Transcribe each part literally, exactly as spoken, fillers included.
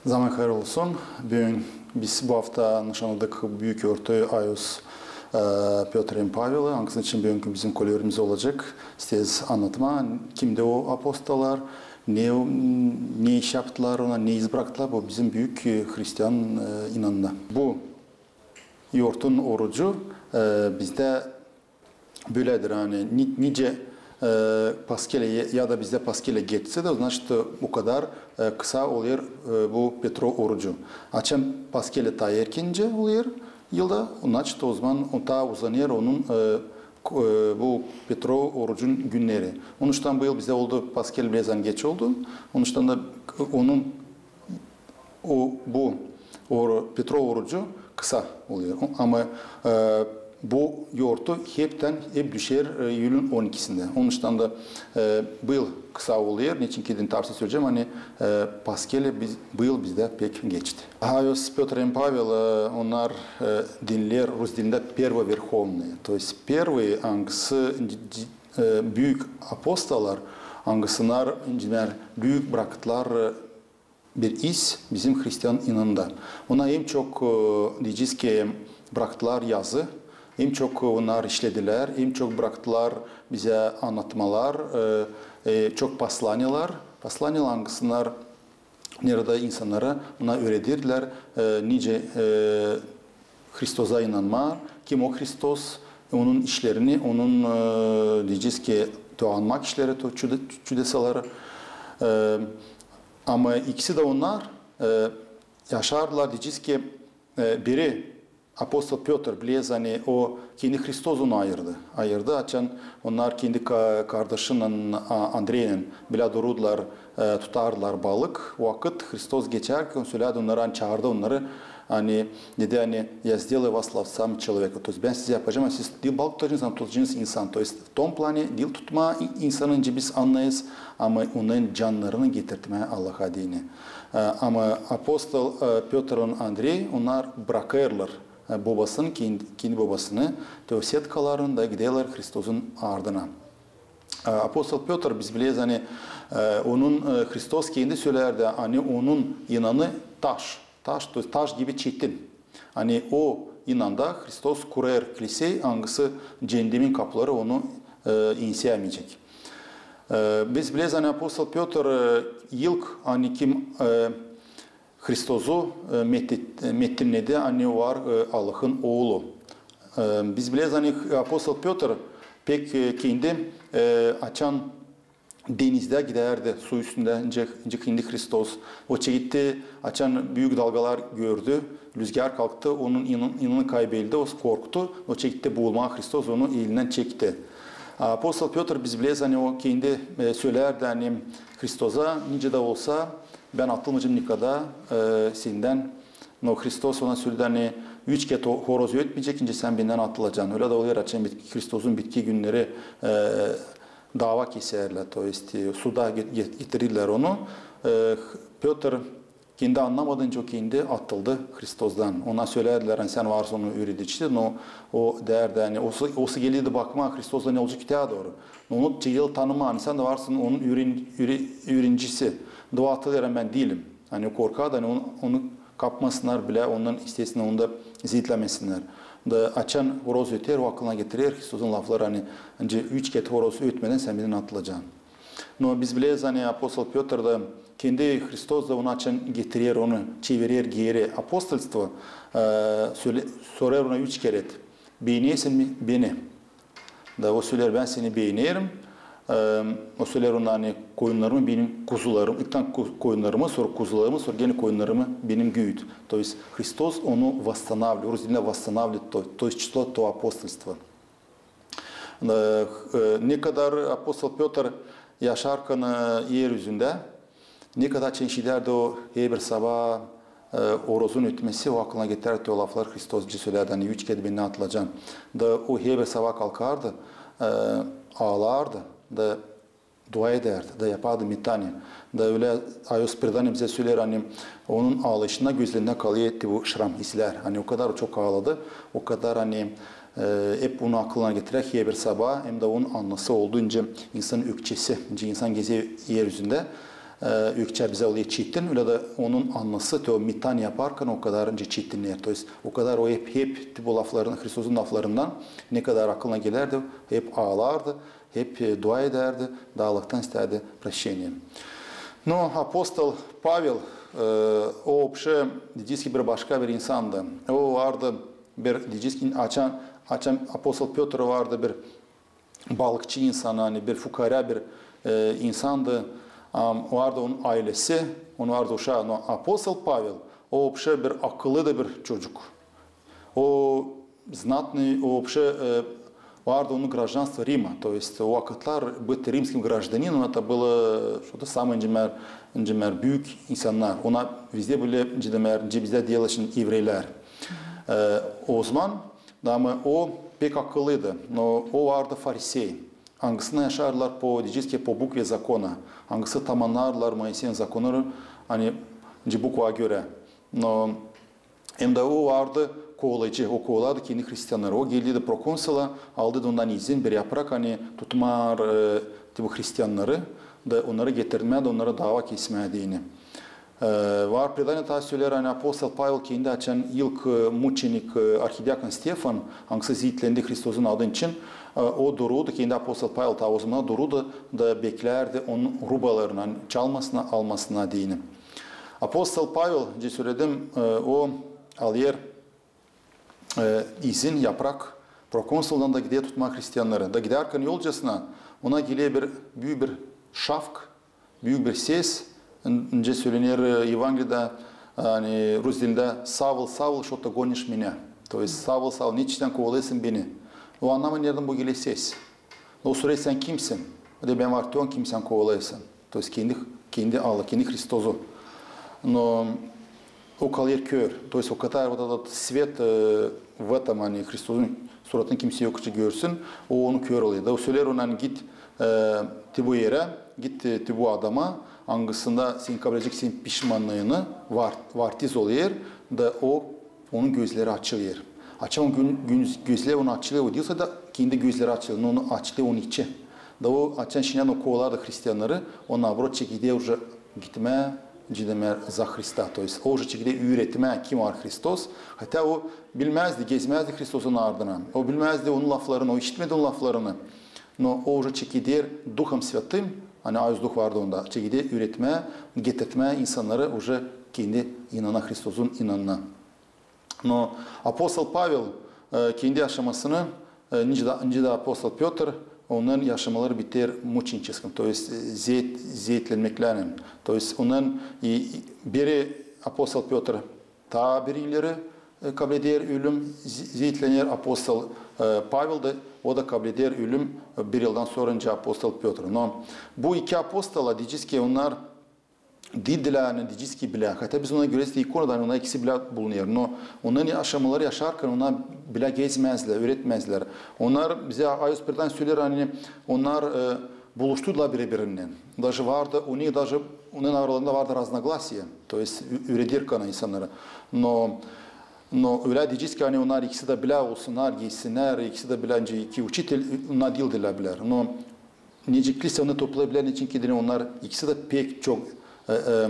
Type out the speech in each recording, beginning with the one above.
Zaman hayır olsun. Büün biz bu afta nışannadık büük yortu Ayos, e, Pötr hem Paveli. Angısının için büünkü bizim kolörümüz olacek. İsteeriz annatmaa, kimdi o apostollar, ne, ne iş yaptılar ona, ne iz braktılar bu bizim büük, e, hristian, e, inanında. Bu yortun orucu, e, bizdä bölädir, ani ni-, nicä, e, Paskelä ya, ya da bizdä Paskelä geçsä dä, o, значит, o kadar, e, kısa olêr, e, bu Petrov orucu. Açan Paskelä taa erkencä olêr yılda, значит, o zaman o taa uzanêr onun, e, k-, e, bu Petrov orucun günneri. Onuştan bu yıl bizdä oldu Paskel biraz geç oldu. Onuştan da k-, onun o, bu oru-, Petrov orucu kısa olêr. O, ama, e, bu yortu heptän, hep düşer, e, iyülün on ikisindä. Onuştan da, e, bu yıl kısa olêr. Neçin ki, tarvıtsız söleyecäm, ani, e, Paskelä biz, bu yıl bizdä pek geçti. Ayos, Pötr hem Pavel, e, onnar, e, deniler rus dilindä первоверховные. То есть первые, angısı, c-, c-, e, büük apostollar, angısınnar, büük braktılar, e, bir iz bizim hristian inanında. Onnar hem çok, e, deyecez ki, braktılar yazı, hem çok onnar işledilär, hem çok braktılar bizä annatmalar, e, e, çok посланиялар, посланиялар, angısınnar neredä insannara onnar üürederdilär, e, nicä, e, Hristosa inanmaa, kim o Hristos, onun işlerini, onun, e, deyecez ki, toanmak işleri, to çüde-, çüdesaları. E, ama ikisi dä onnar, e, yaşardılar, deyecez ki, e, biri, apostol Pötr, bilez, ani o kendi Hristos onu ayırdı. Ayırdı, açan onnar kendi ka-, kardaşınnan, a, Andreynän bilä dururdılar, e, tutardılar balık. O vakıt Hristos geçärkän söledi onnara, ani çaardı onnarı, ani dedi, ani: «Я сделаю вас ловцами человека». То есть bän sizi yapacam, ani siz diil balık tutacınız, ama tutacınız insan. То есть в том плане diil tutmaa i-, insanı, nicä biz annêêrız, ama onnarın cannarını getirtmää Allaha deyni. E, ama apostol, e, Pötr hem Andrey, onnar brakêrlar, e, bobasını, kendi, kendi bobasını, то есть сеткаларын da giderlär Hristosun ardına. E, apostol Pötr, biz bileriz, ani, e, onun, e, Hristos kendi sölärdi, ani onun inanı taş, taş, то есть taş gibi çetin. Ani o inanda Hristos kurêr klisey, angısı ceennemin kapıları onu, e, ensämeyecek. E, biz bileriz, ani apostol Pötr, e, ilk, ani kim, e, Hristosu, e, metti-, e, mettinnedi, ani var, e, Allahın Oolu. E, biz bileriz, ani apostol Pötr pek, e, kendi, e, açan denizdä gidärdi, su üstündä, nicä, nicä kendi Hristos. O çekti, açan büük dalgalar gördü, lüzgär kalktı, onun inan-, inanı kaybeldi, o korktu, o çekti buulmaa, Hristos onu elindän çekti. Apostol Pötr, biz bileriz, ani o kendi, e, sölärdi, ani Hristosa, nicä dä olsa, bän atılmayacam nikada, e, sendän. No Hristos ona söledi, ani üç keret o horoz ötmeyecek, nicä sän bendän atılacan. Ölä dä olêr, açan bit-, Hristosun bitki günneri, e, dava kesärlär, то есть, e, suda ge-, ge-, getirirlär onu. E, Pötr kendi annamadınca o kendi atıldı Hristostan. Ona sölärdilär, ani sän varsın onun üüredicisi, no o deerdi, ani osa, osa gelerdi bakmaa Hristos da ne olacek, öteyä dooru. No onu çekärdi tanımaa, ani sän dä varsın onun üüren-, üüre-, üürenicisi. Da o atılêr, ani bän diilim. Ani korkardı, ani onu, onu kapmasınnar bilä, ondan istesinär, onu da ziitlämesinnär. Da açan horoz öter, o aklına getirer Hristosun lafları, ani, nicä üç keret horoz ötmedän sän bendän atılacan. No biz bileriz, ani apostol Pötr da kendi Hristos da onu açan getirer, onu çevirer geeri apostolstvo, e, söle-, sorêr ona üç keret: «Beenersin mi beni?» Da o söleer: «Bän seni beenerim». E, o söleer ona, ani: «Koyunnarımı benim kuzularım, ilktän ku-, koyunnarımı, sora kuzularımı, sora genä koyunnarımı benim güüt». То есть Hristos onu восстанавливает, rus dilindä восстанавливает, то, то есть число, то апостольство. E, e, ne kadar apostol Pötr yaşarkan, e, er üzündä, ne kadar açan işidärdi o herbir sabaa, e, horozun ötmesi, o aklına getirärdi o lafları Hristos, nicä sölärdi, ani üç keret bendän atılacan. Da o herbir sabaa kalkardı, e, aalardı, da dua edärdi, da yapardı metanie. Da ölä Ayos Predaniya bizä söleer, ani onun aalayışında gözlerindä kalêrdı bu şram, izlär. Ani o kadar çok aaladı, o kadar, ani, e, hep onu aklına getirär herbir sabaa, hem dä onun annası oldu, nicä insanın ökçesi, nicä insan gezer er üzündä, e, ökçä bizä olêr çetin, ölä dä onun annısı, te o metania yaparkan o kadar nicä çetinnär. То есть o kadar o hep, hep te bu laflarını, Hristosun laflarından ne kadar akılına gelärdi, hep aalardı, hep, e, dua edärdi, da Allahtan istärdi прощения. Но апостол Павел, e, o вообще, deyecez ki, bir başka bir insandı. O vardı bir, deyecez ki, açan, açan апостол Пётр vardı bir balıkçı insan, ani bir fukaarä bir, e, insandı. Am, vardı onun aylesi, onun vardı uşaa. Но апостол Павел, o вообще bir akıllı da bir çocuk. O знатный, o вообще, e, vardı onun гражданство Рима. То есть o vakıtlar быть римским гражданином, это было что-то самое, nicä demär, nicä demär, büük insannar. Ona везде были, nicä demär, nicä bizdä deerlär şindi evreylär. E, o zaman, ama o pek akıllıydı. Но o vardı farisey. Angısında yaşardılar по, deyecez ki, по букве закона. Angısı tamannardılar Moiseyin zakonunu, ani, nicä bukvaya görä. Но hem dä o vardı kovalayıcı, o kovalardı kendi hristiyannarı. O geldiydi prokonsula, aldıydı ondan izin, bir yaprak, ani tutmaa, e, te bu hristiyannarı, da onnarı getirmää, da onnara dava kesmää deyni. E, var predaniya taa söleer, ani апостол Павел kendi açan ilk, e, muçenik, e, arhidiakon Stefan, angısı ziitlendi Hristosun adı için, e, o dururdu, kendi апостол Павел taa o zaman dururdu da beklärdi onun rubalarını, ani çalmasınnar, almasınnar deyni. Апостол Павел, nicä söledim, e, o alêr, e, izin, yaprak prokonsuldan da gider tutmaa hristiyannarı. Da gidärkan yolcasına, ona geler bir, büük bir şavk, büük bir ses, nicä sölener, e, Evangeliyada, ani rus dilindä: «Савл, Савл, что ты гонишь меня?» То есть, «Савл, Савл, neçin sän kovalêêrsın beni?» O annamêêr, neredän bu geler ses. O sorar: «Sän kimsin?» O deer: «Bän var te on, kim sän kovalêêrsın». То есть kendi, kendi Allah, kendi Hristosu. Но o kalêr kör. То есть o kadar вот этот свет, e, в этом, ani Hristosun suratını kimsey yok ki görsün, o onu kör olêr. Da o söleer ona: «Git, e, te bu erä, git, e, te bu adama, angısında sän kabledeceksin pişmannıını, var, vartiz olêr», da o onun gözleri açılêr. Açan gün, gün, gözleri onun açılêr, o diil sade kendi gözleri açılêr, но onu açılêr onun içi. Da o açan şindän o kovalardı hristiyannarı, o, наоборот, çekeder уже gitmää, nicä demär, за Христа. То есть o уже çekeder üüretmää, kim var Hristos. Хотя o bilmäzdi, gezmäzdi Hristosun ardına. O bilmäzdi onun laflarını, o işitmedi onun laflarını. Но o уже çekeder Духом Святым, ani Ayuz Duh vardı onda, çekeder üüretmää, getirtmää insannarı уже kendi inanan, Hristosun inanana. Но апостол Павел, e, kendi yaşamasını, e, nicä dä, nicä dä апостол Пётр, onnarın yaşamaları biter мученическим, то есть, e, ziit, ziitlenmeklärän. То есть onnarın, e, e, biri апостол Пётр taa biri ileri, e, kableder ölüm, zi-, ziitlener, апостол, e, Павел da, o da kableder ölüm, e, bir yıldan sora nicä апостол Пётр. Но bu iki апостол, deyecez ki, onnar diildilär, ani deyecez ki, bilä. Хотя biz ona göreriz ikonada, ani onnar ikisi bilä bulunêr. Но onnarın yaşamaları yaşarkan onnar bilä gezmäzdilär, üüretmäzdilär. Onnar bizä Ayuz Predaniyada söleer, ani onnar, e, buluştular biri-birinnän. Даже vardı, у них даже, onnarın aralarında vardı разногласия. То есть ü-, üüredirkan insannarı. Но, но ölä deyecez ki, ani onnar ikisi dä bilä olsunnar, geçsinnär, ikisi dä bilä, nicä iki uçitel, onnar diildilär bilä. Но nicä kilsä onnar toplaya bilä, neçin ki deyni onnar ikisi dä pek çok, e, e,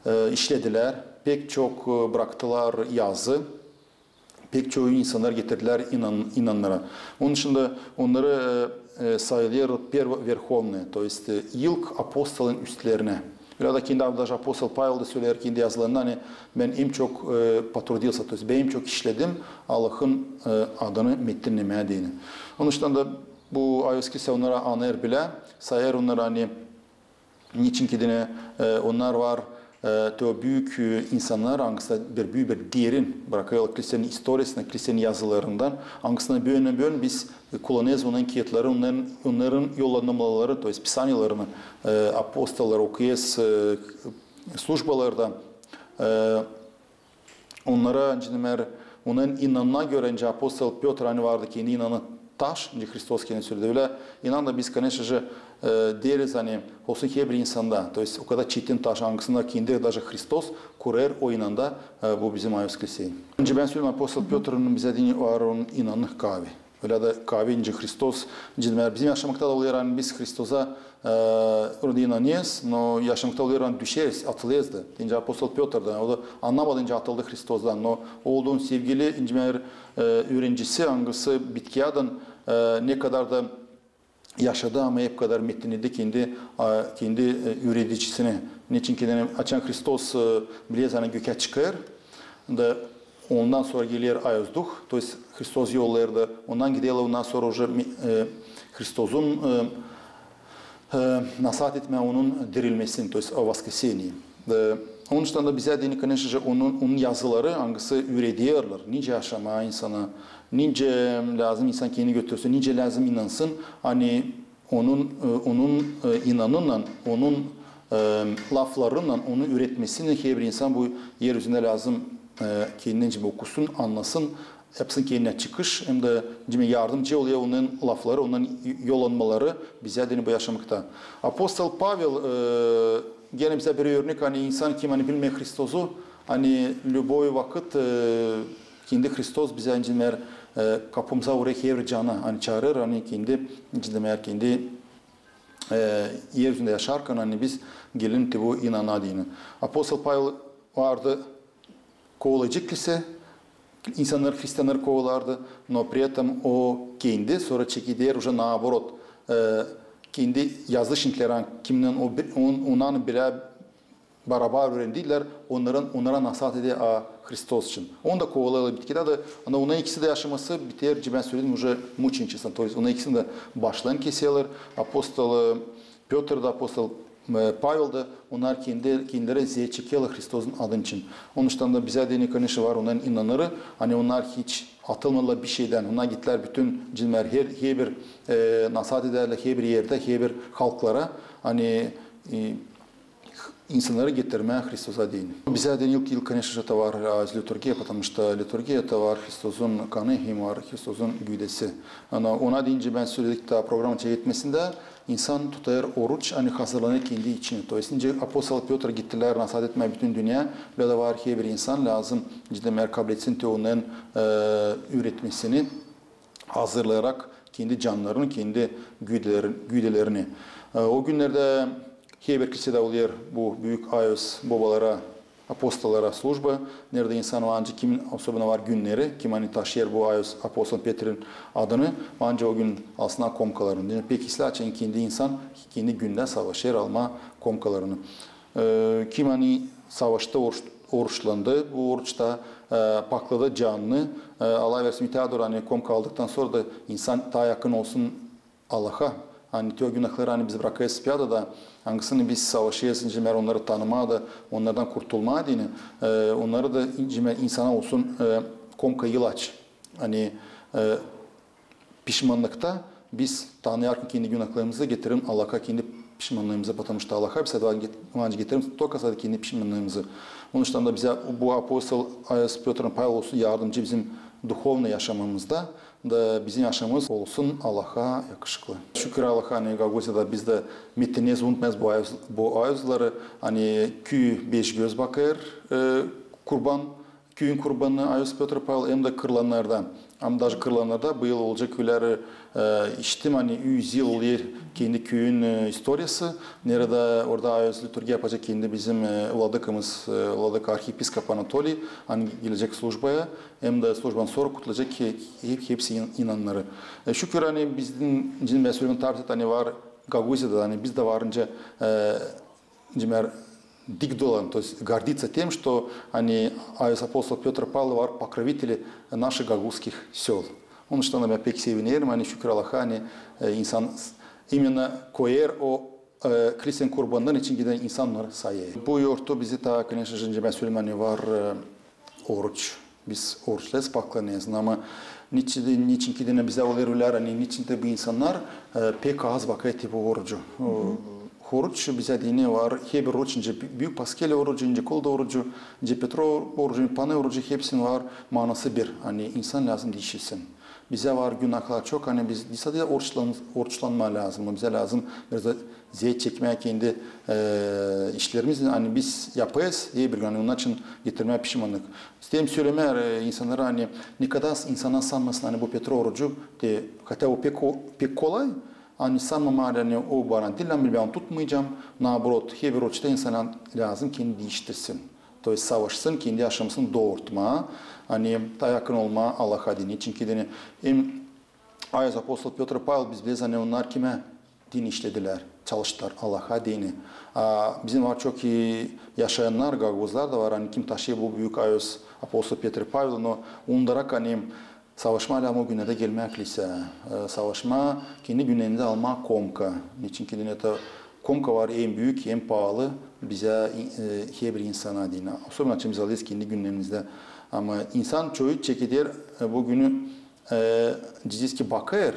e, işledilär, pek çok, e, braktılar yazı, pek çok insannar getirdilär inan-, inanmaya. Onun için dä onnarı, e, e, sayılêr первоверховные, то есть, e, ilk апостолun üstlerinä. Ölä dä kendi, даже апостол Павел da söleer kendi yazılarında, ani bän en çok, e, потрудился, то есть bän en çok işledim Allahın, e, adını metinnemää deyni. Onun için dä bu Ayuz kilsä onnarı anêêr bilä, sayêr onnarı, ani neçin ki deyni, e, onnar var, e, te o büük, e, insannar, angısı bir büük bir derin brakêr kilsenin istoriyasından, kilsenin yazılarından, angısını bölä-bölä biz, e, kullanêrız onnarın kiyatları, onnarın, onnarın yollanmaları, то есть pisaniyalarını, e, apostollar okuyêrız, e, slujbalarda, e, onnara, nicä demär, onnarın inanana görä, nicä апостол Пётр, ani vardı kendi inanı taş, nicä Hristos kendi söledi. Ölä inan da biz, конечно же, e, deeriz, ani olsun herbir insanda, то есть o kadar çetin taş, angısını kendi даже Hristos kurêr o inanda, e, bu bizim Ayuz kilseyi. Nicä bän söledim, апостол Пётрun bizä deyni var onun inanı kavi. Ölä dä kaavi, nicä Hristos, nicä demäk, bizim yaşamakta da olêr, ani biz Hristosa, e, orada inanêrız, no yaşamakta olêr, ani düşeriz, atılêrız da. Deyni apostol Pötr da, o da annamadı, nicä atıldı Hristostan. No oldu onun sevgili, nicä demäk, e, üürenicisi, angısı bitkiyädän, e, ne kadar da yaşadı, ama hep kadar metinledi kendi, a, kendi, e, üüredicisinä. Neçin ki, açan Hristos, e, bilersiniz, gökä çıkêr, da ondan sora geler Ayoz Duh, то есть Hristos yollêêr da, ondan giderlär, ondan sora уже, e, Hristosun, e, e, nasaat etmää onun dirilmesini, то есть о воскресении. E, onuştan da bizä deyni, конечно же, onun, onun yazıları, angısı üüreder, nicä yaşamaa insana, nicä lääzım insan kendini götürsün, nicä lääzım inansın, ani onun, e, onun, e, inanınnan, onun, e, laflarınnan, onun üüretmesinän herbir insan bu er üzündä lääzım, e, kendinä okusun, annasın, yapsın kendinä çıkış, hem dä, deyni, yardımcı olêr onun lafları, onun yollanmaları bizä deyni bu yaşamakta. Apostol Pavel, e, genä bizä bir örnek, ani insan, kim ani bilmeer Hristosu, ani любой vakıt, e, kendi Hristos bizä, deyni, e, kapımıza vurêr herbir cana, ani çaarêr, ani kendi, deyni, kendi, e, er üzündä yaşarkan, ani biz gelelim te bu inana deyni. Apostol Pavel vardı kovalayacek kilsä, insannarı, hristiannarı kovalardı, но при этом o kendi sora çekeder уже наоборот, e, kendi язычникlerä, kimnän o bir, on-, onnan bilä barabar üürendilär, onnarın, onnara nasaat eder, a, Hristos için. Onu da kovalêêrlar bitkiyädä da, ama onnan ikisi dä yaşaması biter, deyni, bän söledim, уже мученичеством. То есть onnar ikisini dä başlarını keserlär. Apostol, e, Pötr da, apostol, e, Pavel da, onnar kendi, kendileri zeer çekerlär Hristosun adı için. Onuştan da bizä deyni, конечно, var onnar inannarı, ani onnar hiç atılmadılar bişeydän. Onnar gittilär bütün, deyni, her, herbir, e, nasaat edärlär herbir erdä, herbir halklara, ani, e, insannarı getirmää Hristosa deyni. Bizä deyni ilk yıl, конечно же, te var, e, liturgiya, потому что liturgiya te var Hristosun kanı hem var Hristosun güüdesi. Ama ona deyni bän söledim taa programa çeketmesindä, insan tutêr oruç, ani hazırlanêr kendi için. То есть nicä apostol Pötr gittilär nasaat etmää bütün dünneyä, ölä dä var herbir insan lääzım, deyni, kabletsin te onun, e, üüretmesini, hazırlayarak kendi cannarını, kendi güüdeleri-, güüdelerini. E, o günnerdä herbir kilsedä olêr bu büük Ayoz bobalara, apostollara служба, neredä insan var nicä, kimin особенно var günneri, kim ani taşıyêr bu Ayoz apostol Petrin adını, var nicä o gün alsınnar komkalarını. Deyni pek islää, açan kendi insan kendi gündä savaşêr almaa komkalarını. E, kim ani savaştı, oruç-, oruçlandı, bu oruçta, e, pakladı canını, e, alaa versin, ötää dooru, ani komka aldıktan sora da insan taa yakın olsun Allaha. Ani te o günahları, ani biz brakêrız piyada da, angısını biz savaşêrız, deyni, onnarı tanımaa da, onnardan kurtulmaa deyni, e, onnarı da, deyni, insana olsun, e, komka ilaç. Ani, e, pişmannıkta biz tanıyarkan kendi günahlarımızı, getireriz Allaha kendi pişmannıımızı, потому что Allaha biz var nicä get-, var nicä getireriz только sadä kendi pişmannıımızı. Onuştan da bizä bu apostol Ayoz Pötr, Pavel olsun yardımcı bizim duhovnıy yaşamamızda da bizim yaşamamız olsun Allaha yakışıklı. Şükür Allaha, ani Gagauziyada biz dä metinleriz, unutmêêrız bu Ayoz-, bu Ayozları, ani küü beş göz bakêr, e, kurban, küüyün kurbanı Ayoz Pötr Pavel hem dä Kırlanlarda. Ama даже Kırlanlarda bu yıl olacek, ölä, e, işittim, ani üz yıl olêr kendi küüyün, e, istoriyası. Neredä orada Ayoz liturgiya yapacek kendi bizim, e, vladıkamız, e, vladıka arhiyepiskop Anatoliy, ani gelecek службая, hem dä службаdan sora kutlayacek he-, hep-, hepsi in-, inannarı. E, şükür, ani bizim, deyni, bän sölemää tarafta, ani var Gagauziyada, ani biz dä var nicä, e, deyni, dik dolan, то есть гордиться тем, что ani Ayoz apostol Pötr Pavel var покровители наших гагузских сёл. Onuştan da bän pek sevinerim, ani şükür Allaha, ani, e, insan s-, именно koyêr o, e, Hristiyan kurbandan için gidän insannarı sayêr. Bu yortu bizi taa, конечно же, deyni, bän sölemää, ani var, e, oruç. Biz oruçluyuz, paklanêrız. Ama neçin, neçin ki deyni bizä olêr ölä, ani neçin te bu insannar, e, pek az bakêr te bu orucu. O, oruç bizä deyni var, herbir oruç, nicä bü-, büük Paskeliya orucu, nicä Kolda orucu, nicä Petro orucu, Panay orucu, hepsinin var manası bir. Ani insan lääzım diişilsin. Bizä var günahlar çok, ani biz, biz sadä oruçlan-, oruçlanmaa lääzım. Bizä lääzım biraz da zeet çekmää kendi, e, işlerimiz, ani biz yapêrız, e, bir gün, ani onun için getirmää pişmanlık. İsteerim sölemää, e, insannara, ani nikada insan sanmasın, ani bu Petro orucu, te, хотя o pek, o pek kolay, ani sanmamaa, ani o bana diil, ani bän tutmayacam. Наоборот, herbir oruçta insana lääzım kendini diiştirsin. То есть savaşsın kendi yaşamasını doortmaa, ani taa yakın olmaa Allaha deyni. Çünkü deyni, hem ayaz apostol Pötr, Pavel, biz bileriz, ani onnar kimä deyni işledilär, çalıştılar Allaha deyni. A bizim var çok ii yaşayannar, gagauzlar da var, ani kim taşıêr bu büük ayaz apostol Pötr, Pavel, no unutarak, ani savaşmaa lääzım o günnerdä gelmää kliseyä. E, savaşmaa, kendi günnerizdä almaa komka. Neçin ki deyni, komka var en büük, en paalı bizä, e, herbir insana deyni. Особенно açan biz alêrız kendi günnerizdä. Ama insan çoyu çekeder, e, bu günü, e, deyecez ki, bakêr,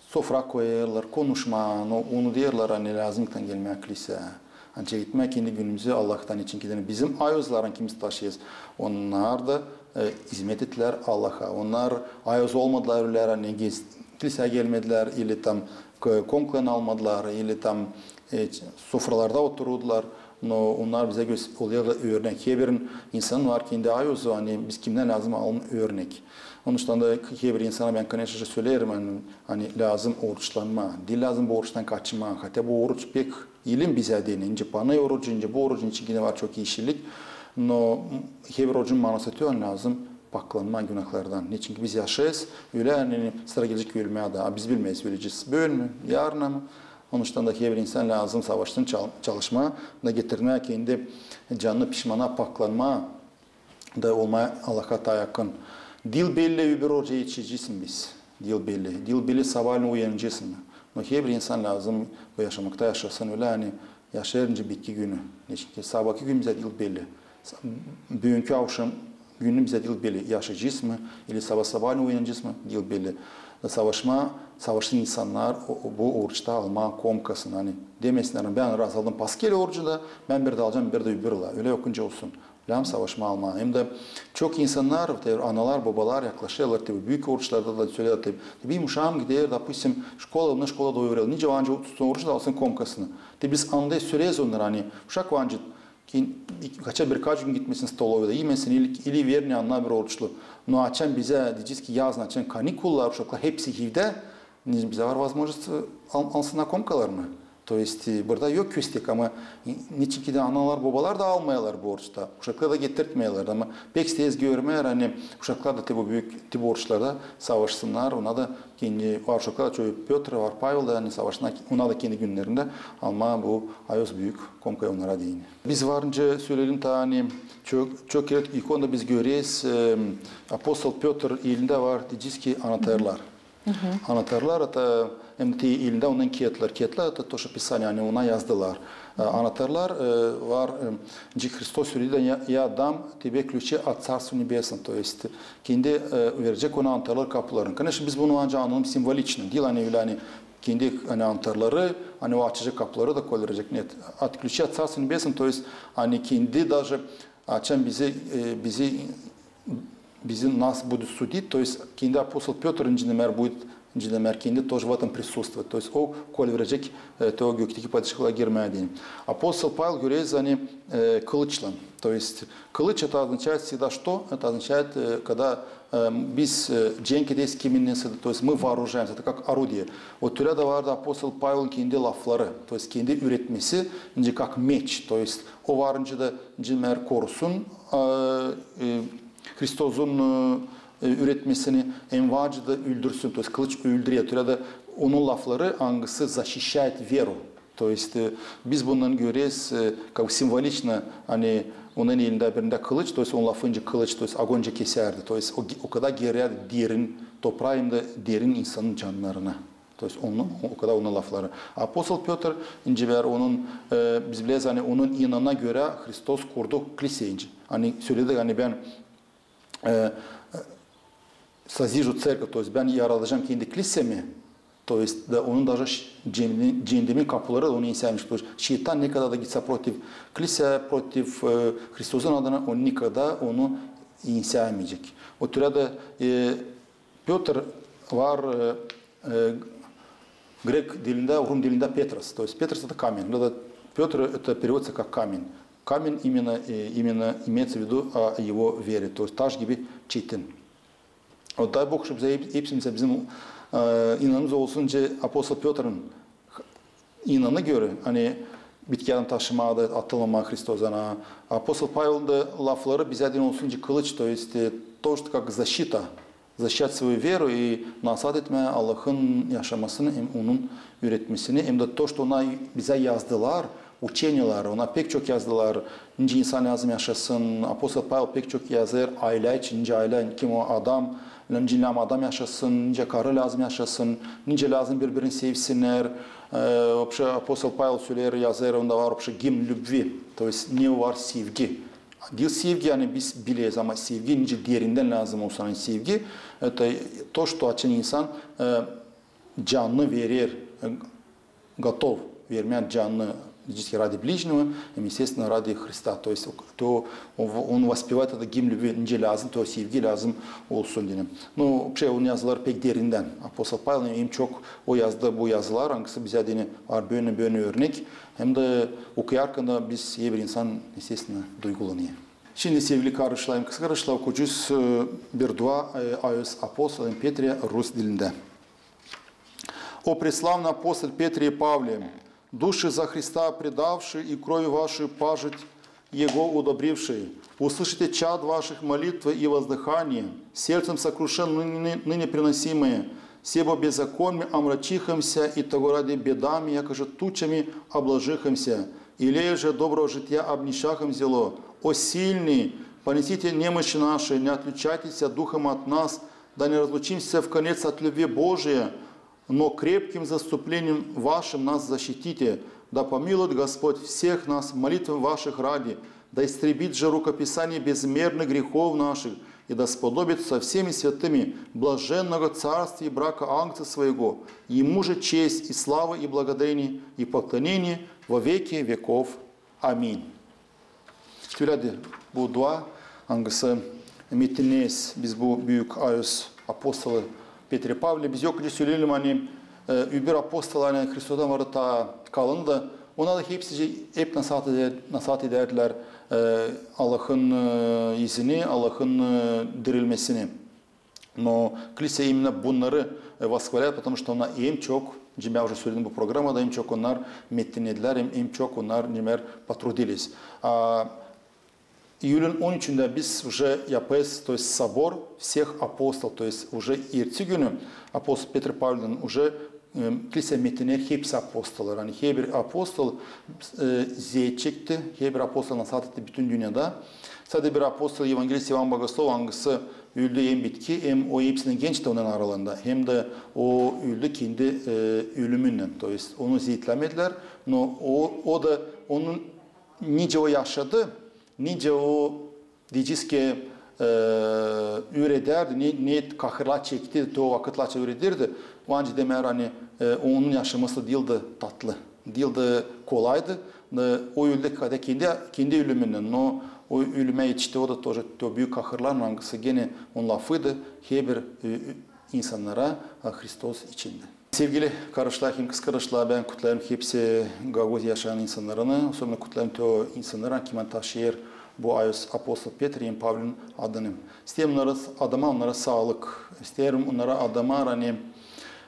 sofra koyêrlar, konuşmaa, no unudêrlar, ani lääzım gelmää kliseyä. Ani çeketmää kendi günümüzü Allahtan, neçin ki deyni bizim ayazların kim taşıyêrız, onnar da, e, izmet ettilär Allaha. Onnar ayaz olmadılar ölä, ani gez-, kliseyä gelmedilär, ili tam k-, komkalarını almadılar, ili tam, e, ç-, sofralarda oturdular. No onnar bizä gös-, olêrlar örnek. Herbir insanın var kendi ayazı, ani biz kimdän lääzım alalım örnek. Onuştan da herbir insana bän, конечно же, söleerim, ani, ani lääzım oruçlanmaa. Diil lääzım bu oruçtan kaçmaa. Хотя bu oruç pek ilim bizä deyni. Nicä panay orucu, nicä bu orucu, nicä ki deyni var çok işillik. No herbir orucun manası tü, ani lääzım paklanmaa günahlardan. Neçin ki biz yaşêêrız, ölä, ani sıra gelecek ölmää dä. A biz bilmeeriz, ölecez büün mü, yarın mı. Onuştan da herbir insan lääzım savaşsın, çal-, çalışmaa da getirmää kendi canını pişmanaa, paklanmaa da olmaa Allaha taa yakın. Diil belli, öbür oruca etişecez mi biz. Diil belli. Diil belli, sabaalän uyanacez mı. No herbir insan lääzım bu yaşamakta yaşasın ölä, ani yaşêêr nicä bitki günü. Neçin ki sabaki gün bizä diil belli. Sa-, büünkü avşam günü bizä diil belli, yaşayacez mı, ili sabaa sabaalän uyanacez mı, diil belli. Savaşmaa, savaşsın insannar o, o, bu oruçta almaa komkasını, ani demesinnär, bän raz aldım paskel orucu da, bän bir dä alacam, bir dä öbür ula. Ölä yok nicä olsun. Lääzım savaşmaa almaa. Hem dä çok insannar, te analar, bobalar yaklaşêrlar, te bu büük oruçlarda da söleerlär, te, te benim uşaam gider, допустим, şkola, onnar şkolada ööreder. Nicä var nicä tutsun orucu da alsın komkasını. Te biz anda söleeriz onnara, ani uşak var nicä ki, kaça birkaç gün gitmesin stolovaya da, imesin, ili, ili verin yanına bir oruçlu. No açan bizä, deyecez ki, yazın açan kanikullar, uşaklar hepsi evdä, bizä var возможность, e, al-, alsınnar komkalarını. То есть, e, burada yok köstek, ama neçin ki deyni analar, bobalar da almêêrlar bu oruçta, uşakları da getirtmeerlär, ama pek isteeriz görmää, ani uşaklar da te bu büük, te bu oruçlarda savaşsınnar, ona da kendi, var uşaklar da, çoyu Pötr, var Pavel da, ani savaşsınnar, ona da kendi günnerindä almaa bu ayaz büük komkayı onnara deyni. Biz var nicä söleyelim taa, ani çok, çok kerä ikonada biz göreriz, e, apostol Pötr elindä var, deyecez ki, anahtarlar. Anahtarlar, это, hem te elindä ondan kiyatlar. Kiyatlar, это то, что Писание, ani ona yazdılar. E, anahtarlar, e, var, e, nicä Hristos söledilär, я, я дам тебе ключи от Царства Небесного, то есть kendi, e, verecek ona anahtarlar kapularını. Конечно, biz bunu ancak anlayalım символично. Diil ani ölä, ani kendi, ani anahtarları, ani o açacek kapuları da kolay verecek. Нет. От ключи от Царства Небесного, то есть ani kendi даже açan bizi, e, bizi, bizi нас будут судить, то есть kendi apostol Pötr, nicä deyni, будет, nicä deyni, kendi тоже в этом присутствовать. То есть o kolay verecek, e, te o gökteki padişahlıa girmää deyni. Apostol Pavel göreriz, ani, e, kılıçlan. То есть kılıç, это означает всегда что? Это означает, e, когда, e, biz, e, cenk ederiz kiminnänsä, то есть мы вооружаемся, это как орудие. O türä dä vardı apostol Pavelin kendi lafları, то есть kendi üüretmesi, nicä как меч, то есть o var nicä deyni, korusun, e, e, Hristozun, e, e, üüretmesini, hem var nicä deyni öldürsün, то есть kılıç öldürüyor. Türä dä onun lafları, angısı защищает веру. То есть, e, biz bundan göreriz, e, как бы символично, ani onun elindä birindä kılıç, то есть onun lafı nicä kılıç, то есть ogunca kesärdi, то есть o, o kadar girärdi derin topraa hem dä derin insanın cannarına. То есть onun, o kadar onun lafları. Apostol Pötr, nicä deyni, onun, e, biz bileriz, ani onun inanana görä Hristos kurdu kliseyi. Ani söledi, ani bän, e, e, созижу церковь, то есть bän yaradacam kendi klisemi, то есть da onun даже ş-, cehennemin, cehennemin kapuları da onu ensäämeyecek. То есть şeytan nikada da gitse protiv kliseya, protiv, e, Hristozun adına, o nikada onu ensäämeyecek. O türä dä, e, Pötr var e, e, grek dilindä, rum dilindä Petras. То есть Петрос — это камень. Но это Пётр — это переводится как камень. Камень именно, э, именно имеется в виду о его вере. То есть taş gibi çetin. Вот дай Бог, чтобы за эп- эпсимиз bizim e, inanımız olsun, nicä apostol Pötrün inanı görä, ani bitkän taşımaa da atılmaa Hristos ana. Apostol Pavelin da lafları bizä deyni olsun nicä kılıç, то есть e, то, что как защита, защищать свою веру и nasaat etmää Allahın yaşamasını hem onun üüretmesini, hem dä то, что ona bizä yazdılar, учениелär, ona pek çok yazdılar, nicä insan lääzım yaşasın. Apostol Pavel pek çok yazêr aylä için, nicä aylä, kim o adam, nicä lääzım adam yaşasın, nicä karı lääzım yaşasın, nicä lääzım biri-birini sevsinnär. E, вообще, apostol Pavel söleer, yazêr, onda var вообще гимн любви, то есть ne var sevgi. Diil sevgi, ani biz bileyiz, ama sevgi nicä derindän lääzım olsun. Ani sevgi, это то, что açan insan e, canını verer, e, готов vermää canını, ради ближнего, hem, естественно, ради Христа. То есть то, он, он воспевает это гимн любви, nicä lääzım, то sevgi lääzım olsun deyni. Ну, вообще, onun yazıları pek derindän. Apostol Pavel hem çok o yazdı bu yazılar, angısı bizä deyni var bölä-bölä örnek. Hem dä okuyarkan da biz, herbir insan, естественно, duygulanêr. Şindi, sevgili kardeşlerim, kısa kardeşlerim, okuyacez e, bir dua e, Ayos apostolun Peträ rus dilindä. О преславный апостол Петре и Павле, души за Христа предавшие и кровью вашей пажить Его удобрившие, услышите чад ваших молитвы и воздыхание, сердцем сокрушен ныне, ныне приносимые, себо беззаконьем омрачихомся и того ради бедами, якоже тучами обложихомся, илей же доброго житья обнищахом зело. О сильный, понесите немощи наши, не отлучайтеся духом от нас, да не разлучимся в конец от любви Божией, но крепким заступлением вашим нас защитите. Да помилует Господь всех нас молитвами ваших ради, да истребит же рукописание безмерных грехов наших, и да сподобит со всеми святыми блаженного царствия и брака Агнца Своего, Ему же честь и слава и благодарение и поклонение во веки веков. Amin. Tüülä dä bu dua, angısı metinneyäz biz bu büük Ayos apostolu Peträ Pavlä. Biz yok nicä söleyelim, ani e, öbür apostollar, ani Hristostan vardı taa kalın da, onnar da hepsi hep nasaat eder, nasaat edärdilär e, Allahın e, izini, Allahın e, dirilmesini. Но Klisä iminä bunnarı e, восхваляет, потому что onnar hem çok, nicä bän уже söledim bu programada, hem çok onnar metinnedilär, hem, hem çok onnar, nicä bän, потрудились. A, iyülün on üçündä biz уже yapêrız, то есть собор всех апостол, то есть уже ertesi günü apostol Petr Pavlän уже e, Klisä metinneer hepsi apostolları. Ani herbir apostol e, zeet çekti, herbir apostol nasaat etti bütün dünnedä. Sade bir apostol, evangelist İvan Bogoslov, angısı öldü hem bitki, hem o hepsindän gençti onnar aralarında, hem dä o öldü kendi e, ölümünnän. То есть onu zeetlämedilär, но o, o da onun nicä o yaşadı, nicä o deyecez ki e, üüredärdi, ne, ne kahırlar çekti, te o vakıtlarca üüredirdi. Ancak demeer, ani e, onun yaşaması diildi tatlı, diildi kolaydı. E, o öldü kendi, kendi ölümünnän, но o ölümä etişti o da тоже, te o büük kahırlar, angısı genä onun lafıydı herbir e, e, insannara e, Hristos içindi. Sevgili kardeşlär hem kızkardeşlär, bän kutlêêrım hepsi Gagauz yaşayan insannarını, особенно kutlêêrım te o insannarı, kim taşıyêr bu Ayos apostol Petr hem Pavlän adını. İsteerim onnara, adıma onnara saalık. İsteerim onnara, adıma, ani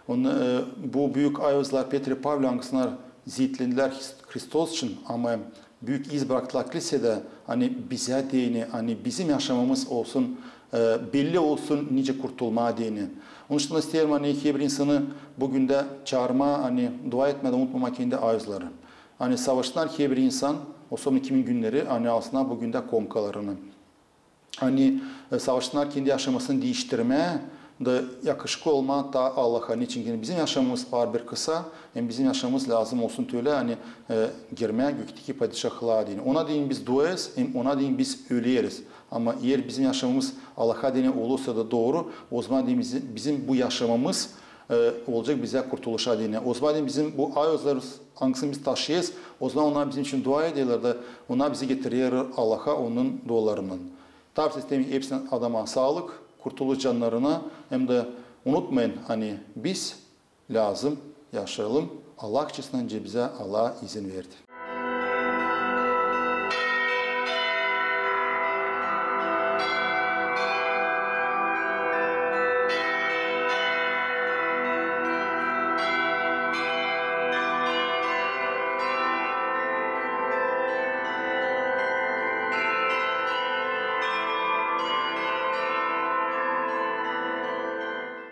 on, e, bu büük Ayoslar Petr, Pavl, angısılar zeetlendilär Hris- Hristos için, ama büük iz braktılar Klisädä, ani bizä deyni, ani bizim yaşamamız olsun, e, belli olsun, nicä kurtulmaa deyni. Onun için isteerim, ani herbir insanı bu gündä çaarmaa, ani dua etmää dä unutmamaa kendi Ayosları. Ani savaşsınnar herbir insan, особенно kimin günneri, ani alsınnar bu gündä komkalarını. Ani e, savaşsınnar kendi yaşamasını diiştirmää da yakışıklı olmaa taa Allaha. Neçin ki bizim yaşamamız var bir kısa, hem bizim yaşamamız lääzım olsun tölä, ani e, girmää gökteki padişahlıa deyni. Ona deyni biz duayız, hem ona deyni biz öleriz. Ama eer bizim yaşamamız Allaha deyni olursa da dooru, ozaman deyni bizim, bizim bu yaşamamız e, olacek bizä kurtuluşa deyni. Ozaman deyni bizim bu Ayoslar, angısını biz taşıyêrız, ozaman onnar bizim için dua ederlär da onnar bizi getirer Allaha, onun dualarınnan. Tabii, isteerim hepsinä, adıma saalık, kurtuluş cannarına, hem dä Unutmayın, ani biz lääzım yaşayalım Allah için, nicä bizä Allah izin verdi.